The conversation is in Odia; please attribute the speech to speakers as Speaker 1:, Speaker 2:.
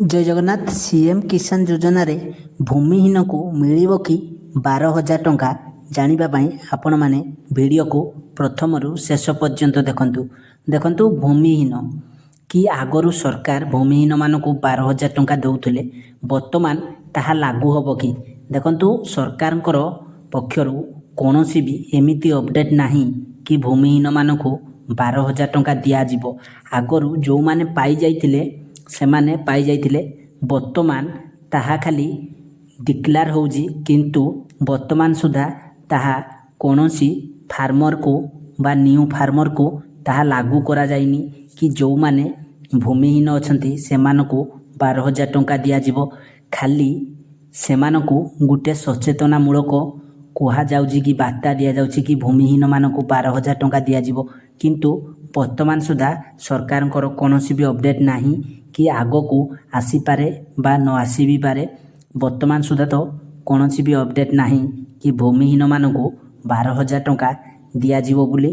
Speaker 1: ଜୟ ଜଗନ୍ନାଥ। ସିଏମ୍ କିଷାନ ଯୋଜନାରେ ଭୂମିହୀନକୁ ମିଳିବ କି 12,000 ଟଙ୍କା, ଜାଣିବା ପାଇଁ ଆପଣମାନେ ଭିଡ଼ିଓକୁ ପ୍ରଥମରୁ ଶେଷ ପର୍ଯ୍ୟନ୍ତ ଦେଖନ୍ତୁ। ଦେଖନ୍ତୁ, ଭୂମିହୀନ କି ଆଗରୁ ସରକାର ଭୂମିହୀନମାନଙ୍କୁ 12,000 ଟଙ୍କା ଦେଉଥିଲେ, ବର୍ତ୍ତମାନ ତାହା ଲାଗୁ ହେବ କି? ଦେଖନ୍ତୁ, ସରକାରଙ୍କର ପକ୍ଷରୁ କୌଣସି ବି ଏମିତି ଅପଡ଼େଟ୍ ନାହିଁ କି ଭୂମିହୀନମାନଙ୍କୁ 12,000 ଟଙ୍କା ଦିଆଯିବ। ଆଗରୁ ଯେଉଁମାନେ ପାଇଯାଇଥିଲେ, ସେମାନେ ପାଇଯାଇଥିଲେ। ବର୍ତ୍ତମାନ ତାହା ଖାଲି ଡିକ୍ଲାର ହେଉଛି, କିନ୍ତୁ ବର୍ତ୍ତମାନ ସୁଦ୍ଧା ତାହା କୌଣସି ଫାର୍ମରକୁ ବା ନ୍ୟୁ ଫାର୍ମରକୁ ତାହା ଲାଗୁ କରାଯାଇନି କି ଯେଉଁମାନେ ଭୂମିହୀନ ଅଛନ୍ତି, ସେମାନଙ୍କୁ 12,000 ଟଙ୍କା ଦିଆଯିବ। ଖାଲି ସେମାନଙ୍କୁ ଗୋଟେ ସଚେତନାମୂଳକ କୁହାଯାଉଛି କି ବାର୍ତ୍ତା ଦିଆଯାଉଛି କି ଭୂମିହୀନମାନଙ୍କୁ 12,000 ଟଙ୍କା ଦିଆଯିବ। କିନ୍ତୁ ବର୍ତ୍ତମାନ ସୁଦ୍ଧା ସରକାରଙ୍କର କୌଣସି ବି ଅପଡ଼େଟ୍ ନାହିଁ କି ଆଗକୁ ଆସିପାରେ ବା ନ ଆସି ବି ପାରେ। ବର୍ତ୍ତମାନ ସୁଦ୍ଧା ତ କୌଣସି ବି ଅପଡ଼େଟ୍ ନାହିଁ କି ଭୂମିହୀନମାନଙ୍କୁ 12,000 ଟଙ୍କା ଦିଆଯିବ ବୋଲି।